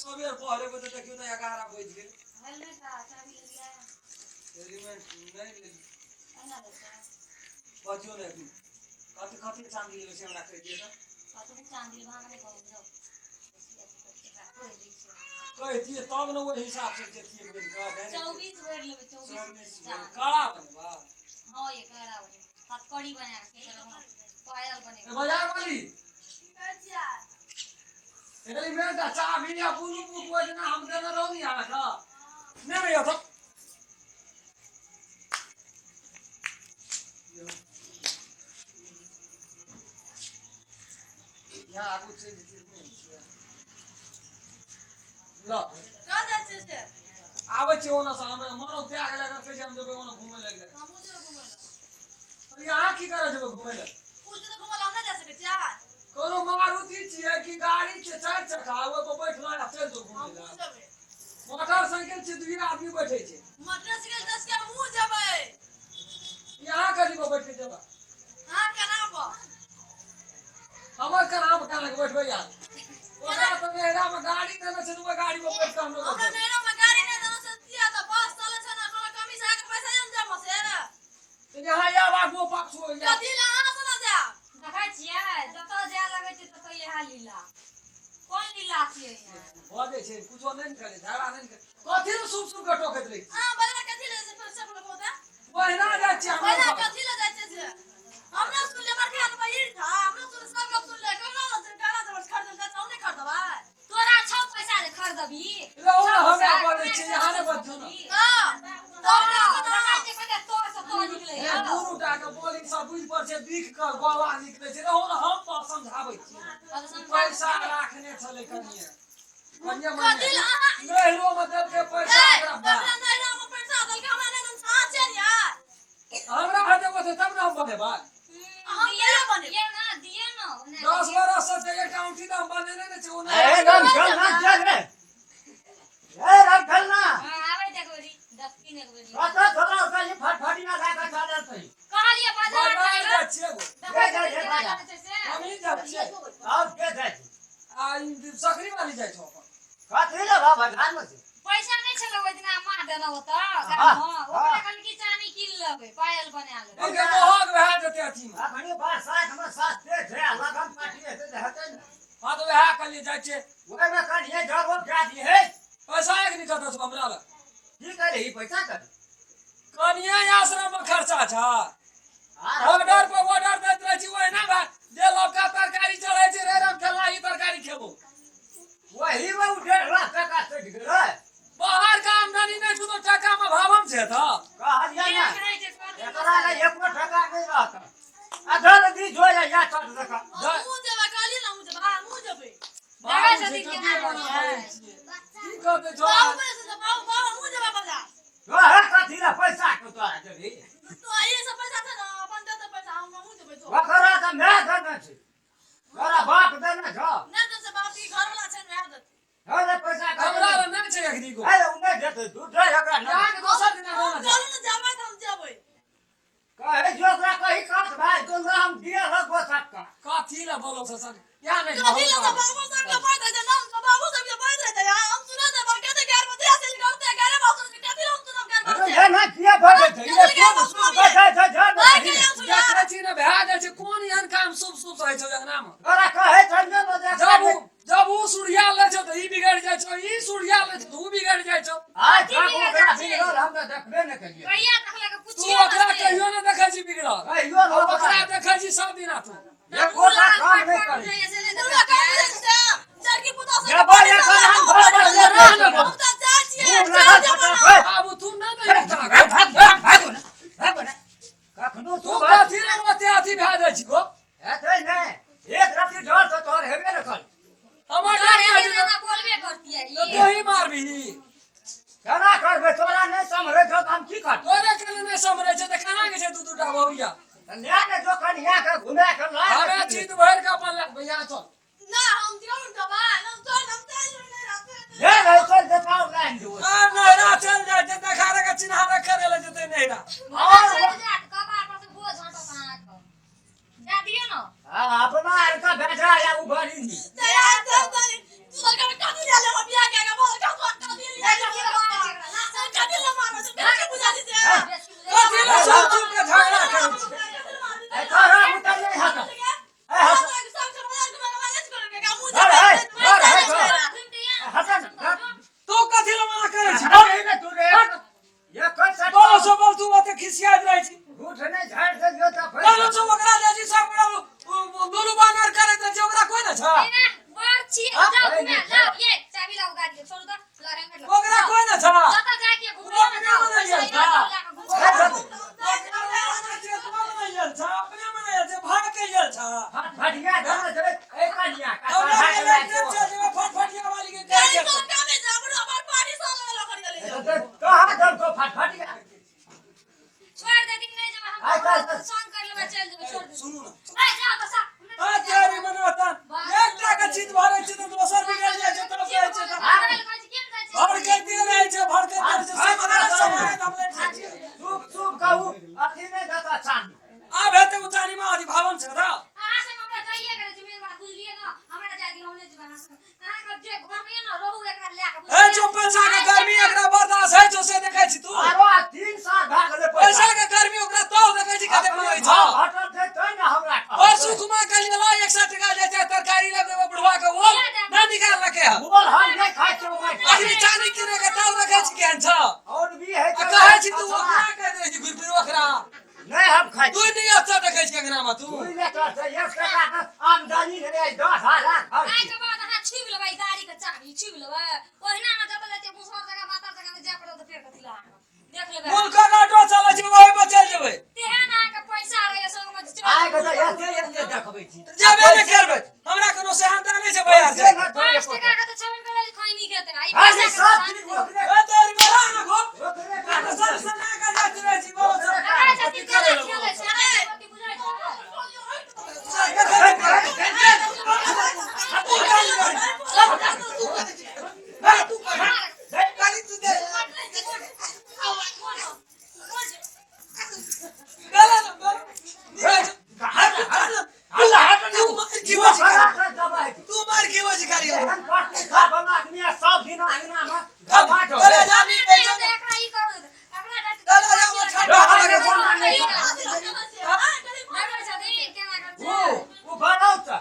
सबेर पहरेबै तऽ देखियौ तऽ 11 बजि गेल। हेलमेट आ चाभी लेलियै? हेलमेट नहि लेलियै। एना लेतै? बजियौ ने एखन। कथी कथी चाँदी लेबै से हमरा कहि दिअ तऽ। कतबो चाँदी लेबै अहाँके नहि कहब जाउ। बेसी अथी करै छै, एकरा कहि दै छियै। कहितियै तब ने ओहि हिसाबसँ जैतियै बनि कऽ। 24 भरि लेबै, 24 24 चाँदी। कड़ा बनेबै? हँ यै, कड़ा बनेबै। हथकड़ी बना कऽ सोचलहुँ हँ, पायल बनेबै। बाजार वाली हेलमेट आ चाभी आ ब्लू बुक ओहि दिना हम देने रहौं नी अहाँके। नहि नहि तऽ यहाँ आगू चलि जेतियै नहि ल। कहाँ जाइ छियै से? आबै छियै ओना से हमे मनो त्याग लए कऽ कहै छै हम जेबै ओना घुमै लए गेलै। हमहूँ जेबै घुमै लए। अहाँ की करै जेबै घुमै लए? उ जेतै घुमै लए, हम नहि जा सकै छियै? कोनो मारुति छियै कि गाड़ी छियै चारि चक्का ओहि पर बैठलो आ चलि जाउ घुमै हमहूँ लए। जेबै। मोटरसाइकिल छै, दुइये आदमी बैठे छै। मोटरसाइकिल दस के हमहूँ जेबै। यहाँ कथी पर बैठ के जेबै? अहाँ केना पर? हमर कन्हा पर केना के बैठबै यार? ओकरा तऽ नैहरा मे गाड़ी देने छै तऽ ओहि गाड़ी पर बैठ कऽ हमलोग हमरा बैठबै। नैहरामे गाड़ी नहि देने छै किया तऽ बस चलै छै ने, कोनो कमी छै अहाँके पैसा यऽ ने जमा से? तऽ यहाँ आब आगुओ पाछुओ यार। कथी लए अहाँ से ने जायब? देखै छियै, जतऽ जाय लगै छै ततऽ इएह लीला। कोन लीला छियै यहाँ? बजै छै कुछो नहि ने करै, झगड़ा नहि ने करै। कथी लए सुप सुप के टोकैत रहै छियै? अहाँ बाजार कथी लए से पैसा लगौतै? ओहिना जाइ छियै हम। बाजार कथी लए जाइ छियै से? हमरा सुनले बड़का बहिर था, हमरा सुनले सब गप सुनले, केना केना जबर खरीदल जाइ छै, हम नहि खरीदबै? तोरा छौ पैसा जे खरीदबही? रहू ने, हमरा बजै छियै, यहाँ नहि बजियौ ने। हँ, तोरा देखै छियै कते तोर से तोर निकलै हे हौ। दुनू टा के बोली सब बुझि पर छै बिख के गोवा निकलै छै। रहू ने, हम पर समझाबै छियै। अब समझाबै पैसा छियै। राखने छलै कनिये कनिये कथी मनिये लए अहाँ नैहरो मे देलकै पैसा ए, ओकरा बा। हमरा नैहरामे पैसा देलकै, हमरा नहि देलकै, अहाँ छियै ने यार? हमरा हेतै ओते तब ने हम बनेबै। हम दिअ कहिया बनेबै? दिअ ना, दिअ ना, ओना 10 दिअ। बरस से छै एकटा औंठी तऽ हम बनेने नहि छै ओ ए नहि। राम खेलना चल रे, ए राम खेलना। हँ, आबै देख बेरी, देखथिन एक बेरी। कतऽ छोड़ा ओकरा ई फटफटिया लए कऽ चलल छै? कहलियै बाजार बाजार जाय जाइ लए। छियै गो। देखै जाइ छियै छै केना बाजार। करै छै से। हमही जाइ छियै। आओर के जाइ छै? आ ई सकरी वाली जाइ छौ अपन। कथी लेबऽ बाजारमे से? पैसा नहि छलै ओहि दिना माँ देने ओतऽ हाँ, गाममे, ओकरा हाँ। कहलियै कि चानी कीन लेबै, पायल बना लेबै। ओके महग भए जेतै अथीमे। अखनी बरसातमे सस्ते छै आ लगन पार्टी हेतै तऽ हेतै ने। हँ तऽ वएह कहलियै जाइ छियै। ओहिमे कनिये जरो दए दिहै। पैसा एक निकलतौ छौ हमरा लग। की करही पैसा करी? कनिये आश्रम मे खर्चा छ। आर ऑर्डर पर ऑर्डर दैत रहै छी ओहिना भए जे लवका तरकारी चढ़ै छै रे राम खेलना ई तरकारी खेबो। ओहीमे ओ 1.5 लाख टाका सटि गेलै। बाहर के आमदनी नहि छौ तऽ टाका मे भावम छै तऽ। कहलियै ने एक रहै छै सब दिन एकरा लए एको टका नहि रहत। आ जल्दी जो या चट जकाँ। हमहूँ जेबै, कहलियै ने हमहूँ जेबै, हमहूँ जेबै। देखै बाबू छै छथिन कथी केना बना करै बजै छै। छियै? की कहतै छौ? बाबू बे से बाबू, बाबू, हमहूँ जेबै बाजार। जो हे कथी लए पैसा के तोरा देबही? तो आइए सब पैसा छै ने, अपन देतै पैसा, हमहूँ जेबै तो। ओकरा तऽ माय देने छै, तोरा बाप देने छौ? नहि देतै बाप, ई घरवला छै ने, वएह देतै। अरे पैसा हमरा लग नहि छै एखनी गो। अरे ओ नहि देतै, झूठ है ओकरा नहि। अहाँके दोसर दिना हम देना छै। चलू ने जेबै तऽ हम जेबै। कहै जो ओकरा कही काट भाइ दुनू हम दिए लगबो सबका। कथी लए बोलो छै सर? यहाँ नहि कथी लए तऽ बाबू सबके बाजि रहै छै, नाम तऽ बाबू सबके बाजि रहै छै, हम सुनै छै, कहै छै 11 बजे चलि करतै, 11 बजे कथी लए हम सुनब 11 अरे बजे? ये ना किया भगे छै? ये सुन सुन बजै छै जान भाइ के हम सुनब। देखै छी ने भए जाइ छै कोन एहन काम शुभ शुभ होइ छौ अंगनामे? तोरा कहै छै ने बजै जब उ जब उ सुढ़िया लै छौ तऽ ई बिगड़ि जाइ छौ, ई सुढ़िया लै छौ तऽ उ बिगड़ि जाइ छौ। आज तक ओकरा बिगड़ल हम तऽ देखबे नहि केलियै। कहिया देखलक तू पुछियौ ओकरा ने से। कहियो नहि देखै छी बिगड़ल। कहियो ने ओकरा देखै छी सब दिना तू। एकोटा काम नहि फटफट करै। जाइए से नहि पूरा देखै काम छियै। बुझै छै, लड़की पुतोह सबके जेबै बाजि एखन रहल हम हम घर पर जेबै। हम तऽ जाइ छियै, मुँह चलि लगा जेबै ने। फटाफट। आब तू नहि ने भाग भाग भाग भागो ने, भागो ने। कखनो तू तू भाग कथी लए ओते अथी भए जाइ छी गो? हेतै नहि, एक रत्ती डर तऽ तोहर हेबे ने करै। हमर डर डर हेतै भए तऽ एना बोलबे करतियै जेतै ई। तोही मारबिही। केना करबै? तोरा नहि सम्हरै छौ तऽ हम की करबै? तोरे केना नहि सम्हरै छै तऽ केना के छै दू दूटा बहुरिया? तऽ लए ने जो कनिया के घुमा के ला हमे चित भरि के अपन लए भैया चल। ना, हम जरूर जेबै, हम चल, हम चलि जेबै, नहि रहतै। ले ले चल देता लाइन दियो। आ नैहरा चलि जाइ छै देखा रे के चिन्हारा करे लए जेतै नैहरा। और चलि जायत कपार पर से बोझ हटत अहाँके। जा दियौ ने। हाँ, अपना आर का बेटा या उभरी नी। तैयार चल, चल, तू सरकार कथी लए लेबऽ बियाह के? कथी लए सब चुप के झगड़ा करै छी? ए तोरा उतर नहीं हट। ए हट। धर है, धर है, धर। हट ना। तू कथी लए मना करै छी? हट रे तू रे। ये कोई सा बोलो सो बोल, तू ओते खिसियाइत रहै छी। झूठ नहीं झाड़ दे जो तो बोलो सो ओकरा जाइ छी, सब गोरा दुनू बानर करैत रहै छी, ओकरा कोइ ने छ? ओकरा कोइ ने छ? ओकरा मना छियै, तू मना आयल छ, अपने मना आयल छ, भाग के आयल छ। फटफटिया धर दे ए कनिया हमरा के लग छै जे फटफटिया वाली के कहै छै। कहाँ दल को फटफटिया? सुनू ना। आ तेरी मनाता एकटा के चीज भरै छै तऽ दोसर बिगड़ जाइ छै, तब कहै छै तऽ भड़कैते रहै छै, भड़कैते रहै छै। समाज समाज हम लड़ि जाइ छियै। चुप चुप कहू अथी नहीं देता चांदी। आब हेतै उचारी मे अथी भावन छै र। हे जो पैसा के गर्मी एकरा बर्दाश्त है जो से देखै छी तू। आरो 3 साल भाग ले। पैसा के गर्मी ओकरा तो देखै छी कते मांगै छ। हटल छै तै ना हमरा। परसू घुमा के लिए ला 100 टका ले जाय तरकारी ले देबै बुढ़वा के, ओ ना निकाललकै हँ। बोल हम नहीं खाइ छियौ माटि। अखनी चानी किने के तब देखै छी केहन छ। और भी है। आ कहै छी तू ओकरा कहि दै छी घुरि फिर ओकरा। नहीं हम खाइ। तू नहि अच्छा देखै छी अंगना मे तू। तू ले कर से 1 टका के आमदनी रे 10,000 खर्च। आइके बाद अहाँ छुबि लेबै गाड़ी के चाभी, छुबि लेबै ओहिना ने। जतऽ जाइ छियै मुसहर जगह, माता जगह जाय पड़त तऽ फेर कथी लए अहाँके देख लेबै। मुल्कक ऑटो चलै छै, ओहि पर चलि जेबै। तेहन अहाँके पैसा रहैए संगमे जे चलि आइ के तऽ एते एते देखबै छी। जेबे नहि करबै, हमरा कोनो सेहनता नहि छै भैया से। 5 टका के तऽ छेबे करै खैनी खेतै आ ई अरे पैसा के सब तऽ चीज शान्ति। ओकरे ए तोरी बड़ा ना घो। ओकरे। सब सना के जाइत रहै छी बहुत सब। देखै छथिन केना खेलै छै, अहाँके कथी बुझाइ छै? तू मार के वजी करी। एहन पट्टी खा बना आदमी आ सब दिन अंगना में गमाट हो। चले जा नी नहि, तऽ एकरा ई करू, एकरा देखै छथिन केना करै ओ छै? ओ बनाउ तऽ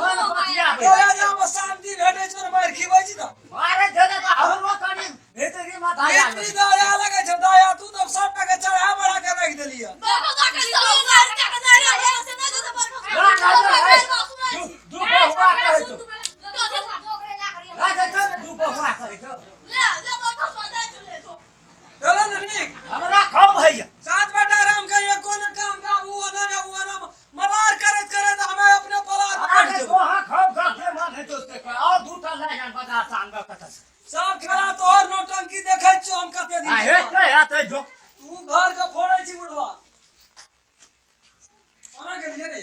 मन पतिया। शान्ति भेटै छै, मार खिबै छी तऽ मारे देले तऽ हमरो कनि भीतरी में धाया। इतनी दया लगै छै दया, तू तऽ सबटा के चढ़ा बढ़ा के राखि देलियै। दू बहुआ कहै छौ। राजा चल दू बहुआ कहै छौ। चलो ने नीक। हमरा खब हैया। 7 बेटा राम के एको ने काम का ऊ ना ऊ ना मलार करैत करैत हमे अपने पलार पकड़ अरे जेबै। तोहा खब गप के मन हेतौ से कह और दूटा लए जान बाजार से आनबऽ कतऽ से। सब खेला तोहर नौटंकी देखै छियौ हम कते दिन आ से। हेतै हेतै जो। तू घर के फोड़ै छी बुढ़वा। कोना गेलियै रे?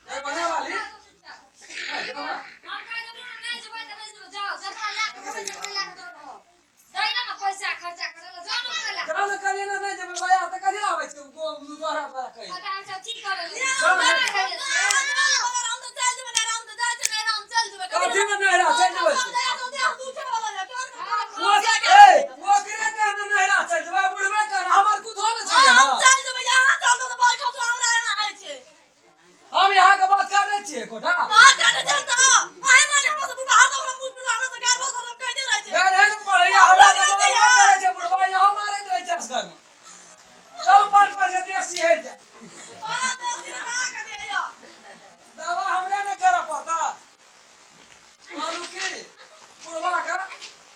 ए बने वाली। चल करिए ने, नहि जेबै भैया तऽ कथी आबै छै तोहरा तोरा कहि। कथी मे नहरा चलि जेबै से? ए ओकरे कहने नहरा चलि जेबै, बुढ़बे कहने हमर कुछो ने छै यहाँ। हम यहाँ के बात कर रहे छियै कोठा। गैर है ने पढ़ैया हमरा तऽ बराबर करै छै बुढ़बा, यहाँ मारैत रहै छै असगर मे। चल पर पर जे देसी हइ जाय। दवा हमरे ने करऽ पड़ता। मानू की बुढ़वा के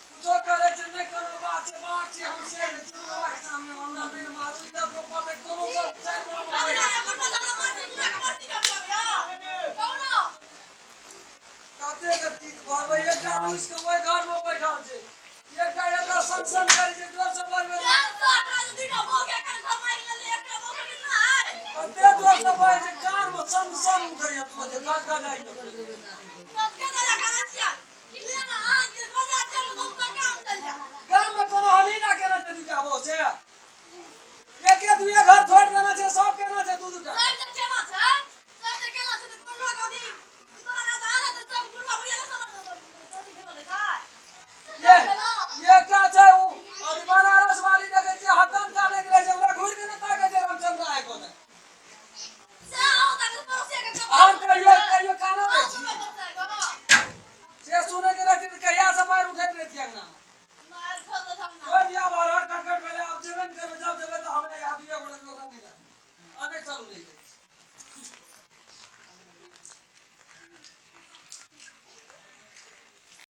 कुछो करै छै नहि कोनो बात छै, बात छै हम से नहि छै बुढ़वा के सामने हमरा नहि ने मारू, इधर रोपा पे कोनो गप चारि गोरा मारै। कते के तीत भरबै, एकटा घुसि के ओहि घर मे बैठल छै, एकटा एकरा सन सन करै छै, जोर से बजबै कते जोर से बजै छै, कान मे सन सन उठैया, तू जे गाज गाज आइ।